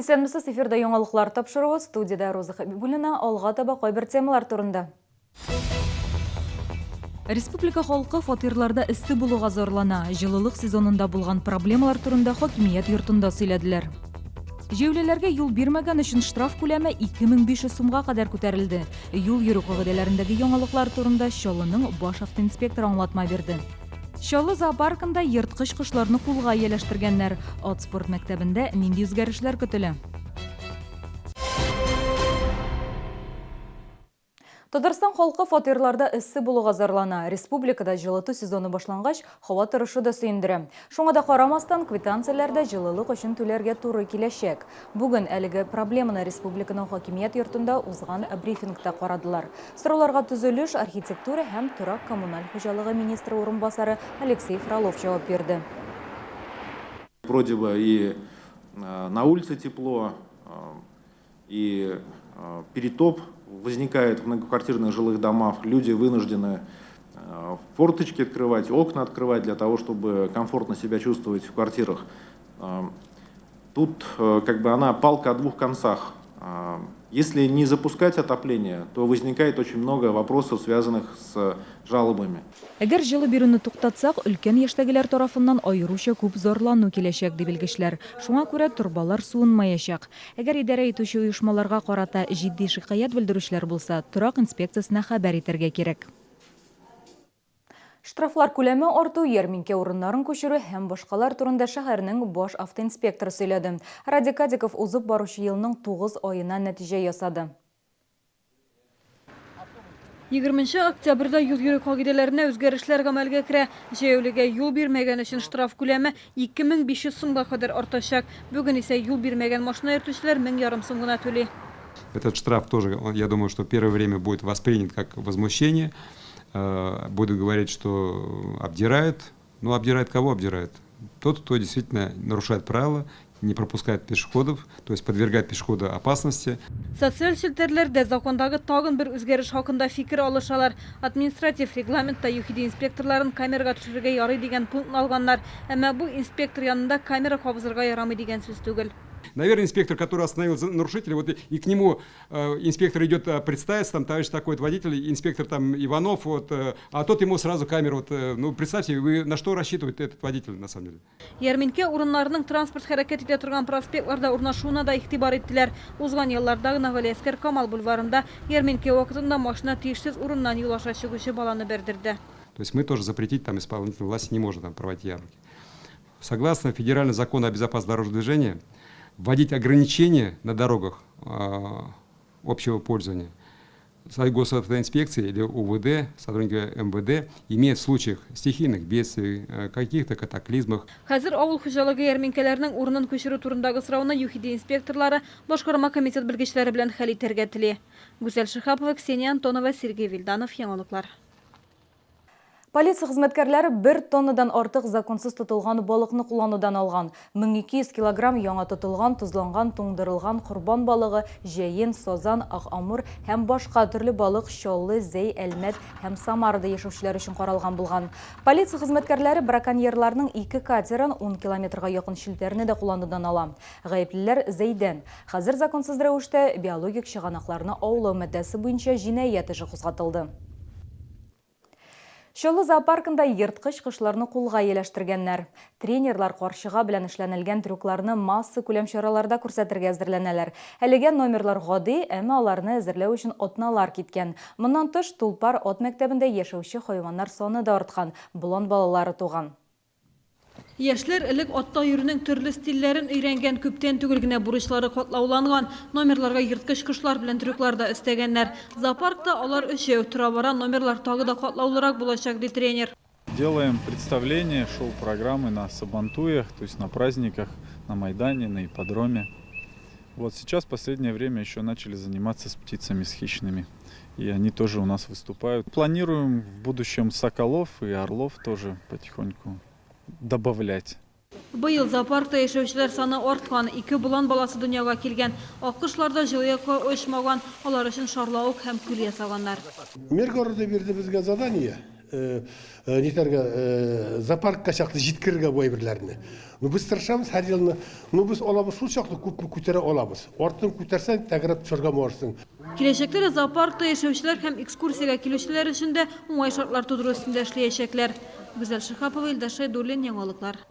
Исәнмесез, эфирда яңалыклар тапшыруы, студиядә Роза Хәбибуллина, алга таба кайбер темалар турында. Республика халкы фатирларда эссе булуга зарлана. Җылылык сезонында булган проблемалар турында хакимият йортында сөйләделәр. Җәяүлеләргә юл бирмәгән өчен штраф күләме 2500 сумга кадәр күтәрелде. Юл йөрү кагыйдәләрендәге яңалыклар турында Чаллының баш автоинспекторы аңлатма бирде. Чаллы зоопаркында ерткыч кошларны кулга ияләштергәннәр. Ат спорт мәктәбендә нинди үзгәрешләр көтелә? Татарстан халкы фатирларда эссе булуга зарлана. Республикада җылыту сезоны башлангач, һава торышы да сөендерә. Шуңа да карамастан, квитанцияләрдә җылылык өчен түләргә туры киләчәк. Бүген әлеге проблеманы республиканың хакимият йортында узган брифингта карадылар. Сорауларга төзелеш, архитектура һәм торак-коммуналь хуҗалыгы министры урынбасары Алексей Фролов җавап бирде. Вроде бы и на улице тепло, и перетоп возникает в многоквартирных жилых домах, люди вынуждены форточки открывать, окна открывать для того, чтобы комфортно себя чувствовать в квартирах. Тут как бы она палка о двух концах. Если не запускать отопление, то возникает очень много вопросов, связанных с жалобами. Әгәр җылы бирүне туктатсак, өлкән яшьтәгеләр тарафыннан аеруча күп зарлану киләчәк, ди белгечләр. Шуңа күрә торбалар суынмаячак. Әгәр идарә итүче оешмаларга карата җитди шикаять белдерүчеләр булса, торак инспекциясенә хәбәр итәргә кирәк. Штрафлар күләме арту, ярминкә урыннарын күчерү һәм башкалар турында шәһәрнең баш автоинспекторы сөйләде. Радик Кадиков узып баручы елның тугыз аена нәтиҗә ясады. Егерменче октябрьдә юл йөрү кагыйдәләренә үзгәрешләр гамәлгә керә. Җәяүлегә юл бирмәгән өчен штраф күләме 2500 сумга кадәр артачак. Бүген исә юл бирмәгән машина йөртүчеләр 1500 сум гына түли. Этот штраф тоже, я думаю, что первое время будет воспринят как возмущение. Будут говорить, что обдирают. Ну, обдирает кого обдирает? Тот, кто действительно нарушает правила, не пропускает пешеходов, то есть подвергает пешехода опасности. Социаль челтәрләрдә закондагы тагын бер үзгәреш хакында фикер алышалар. Административ регламентта ЮХИДИ инспекторларын камерага төшерергә ярый дигән пунктны алганнар. Әмма бу инспектор янында камера кабызырга ярамый дигән сүз түгел. Наверное, инспектор, который остановил нарушителя, вот и к нему инспектор идет представиться, там, товарищ такой водитель, инспектор там Иванов, вот, а тот ему сразу камеру, вот, ну, представьте, вы на что рассчитывает этот водитель, на самом деле? Ярминкә урыннарының транспорт хәрәкәт итә торган проспектларда урнашуына да игътибар иттеләр. Узган елларда гына Галиәскәр Камал бульварында ярминкә вакытында машина тиешсез урыннан юл аша чыгучы баланы бәрдерде. То есть мы тоже запретить там исполнительной власти не можем там проводить ярмарки. Согласно федеральному закону о безопасности дорожного движения, вводить ограничения на дорогах общего пользования госавтоинспекции или УВД, сотрудники МВД имеют в случаях стихийных бедствий, каких-то катаклизмах. Хәзер авыл хуҗалыгы ярминкәләренең урынын күчерү турындагы сорауны ЮХИДИ инспекторлары башкарма комитет белгечләре белән хәл итәргә тели. Гүзәл Шиһапова, Ксения Антонова, Сергей Вильданов, Яңалыклар. Полиция хезмәткәрләре бер тоннадан артык законсыз тотылган балыкны кулланудан алган. 1200 килограмм яңа тотылган, тозланган, туңдырылган корбан балыгы, җәен, сазан, ак амур һәм башка төрле балык Чаллы, Зәй, Әлмәт һәм Самарада яшәүчеләр өчен каралган булган. Полиция хезмәткәрләре браконьерларның ике катерын, ун километрга якын челтәрне дә кулланудан ала. Гаеплеләр Зәйдән. Хәзер законсыз рәвештә биологик чыганакларны аулау маддәсе буенча җинаять эше кузгатылды. Чаллы зоопаркында ерткыч кошларны кулга ияләштергәннәр. Тренерлар карчыга белән эшләнелгән трюкларны массакүләм чараларда күрсәтергә әзерләнәләр. Әлегә номерлар гади, әмма аларны әзерләү өчен атналар киткән. Моннан тыш, Тулпар ат мәктәбендә яшәүче хайваннар саны да арткан, болан балалары туган. Яшьләр элек атта йөрүнең төрле стильләрен өйрәнгән, күптән түгел генә бурычлары катлауланган. Номерларга ерткыч кошлар белән трюклар да өстәгәннәр. Зоопаркта алар өчәү, тора-бара номерлар тагы да катлаулырак булачак, ди тренер. Делаем представления, шоу-программы на Сабантуях, то есть на праздниках, на Майдане, на ипподроме. Вот сейчас в последнее время еще начали заниматься с птицами, с хищными. И они тоже у нас выступают. Планируем в будущем соколов и орлов тоже потихоньку добавлять. Быел зоопаркта яшәүчеләр саны арткан, ике болан баласы дөньяга килгән. Аккошлар да җылы якка очмаган, алар өчен шарлавык һәм күл ясаганнар. Мэр города бирде безгә задание. нитәргә, зоопаркка чаклы җиткерергә бу әйберләрне. Ну, без тырышабыз һәр елны. Ну, без алабыз шул чаклы күпме күтәрә алабыз. Артын күтәрсәң, тәгәрәп төшәргә барсың. Киләчәктә дә зоопаркта яшәүчеләр һәм экскурсиягә килүчеләр өчен дә уңай шартлар тудыру өстендә эшләячәкләр. Гүзәл Шиһапова, Илдар Шәйдуллин, Яңалыклар.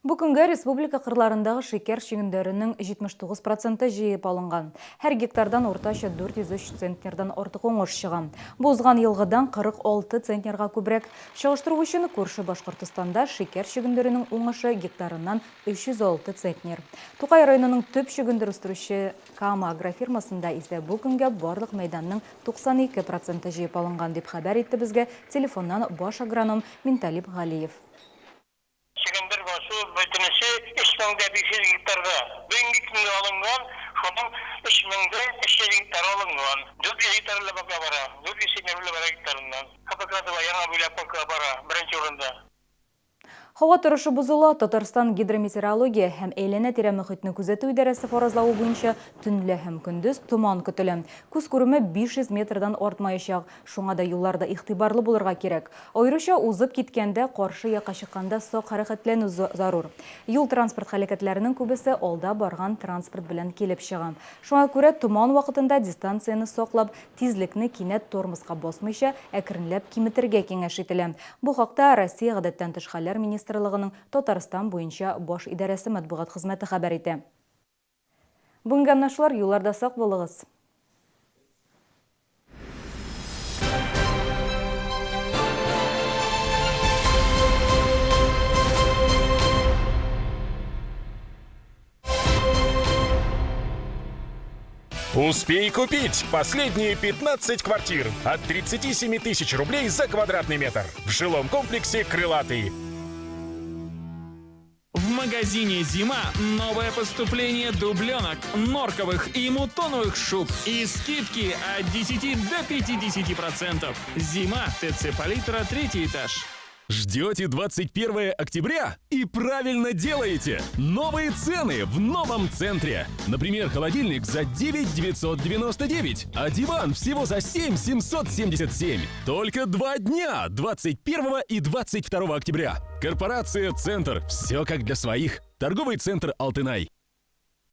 Бу көнгә республика кырларындагы шикәр чөгендеренең 79 проценты җыеп алынган. Һәр гектардан уртача 403 центнердан артык уңыш чыга. Бу узган елгыдан 46 центнерга күбрәк. Чагыштыру өчен, күрше Башкортостанда шикәр чөгендеренең уңышы гектарыннан 306 центнер. Тукай районының төп чөгендер үстерүче Кама агрофирмасында исә бу көнгә барлык мәйданның 92 проценты җыеп алынган, дип хәбәр итте безгә телефоннан баш агроном Минталип Галиев. Чөгендер басуы бөтенесе 3500 гектарда. Бүгенге көнгә алынган, шуның 3300 гектары алынган. 400 гектар лабака бара, 400 центнер бара гектарыннан. КПК-2 Яңа Бүләк ПК бара, беренче урында. Һава торышы бозыла. Татарстан гидрометеорология һәм әйләнә-тирә мөхитне күзәтү идарәсе фаразлавы буенча, төнлә һәм көндез томан көтелә. Күз күреме 500 метрдан артмаячак. Шуңа да юлларда игътибарлы булырга кирәк. Аеруча узып киткәндә, каршы якка чыкканда сак хәрәкәтләнү зарур. Юл-транспорт һәлакәтләренең күбесе алда барган транспорт белән килеп чыга. Шуңа күрә томан вакытында дистанцияне саклап, тизлекне кинәт тормозга басмыйча, әкренләп киметергә киңәш ителә. Бу хакта Россия Гадәттән тыш хәлләр министрлыгының Татарстан буенча баш идарәсе матбугат хезмәте хәбәр итә. Бүгенгә менә шулар, юлларда сак булыгыз! Успей купить последние 15 квартир от 37 тысяч рублей за квадратный метр в жилом комплексе «Крылатый». В магазине «Зима» новое поступление дубленок, норковых и мутоновых шуб и скидки от 10 до 50%. «Зима», ТЦ «Палитра», третий этаж. Ждете 21 октября? И правильно делаете! Новые цены в новом центре! Например, холодильник за 9 999, а диван всего за 7 777. Только 2 дня, 21 и 22 октября. Корпорация «Центр». Все как для своих. Торговый центр «Алтынай».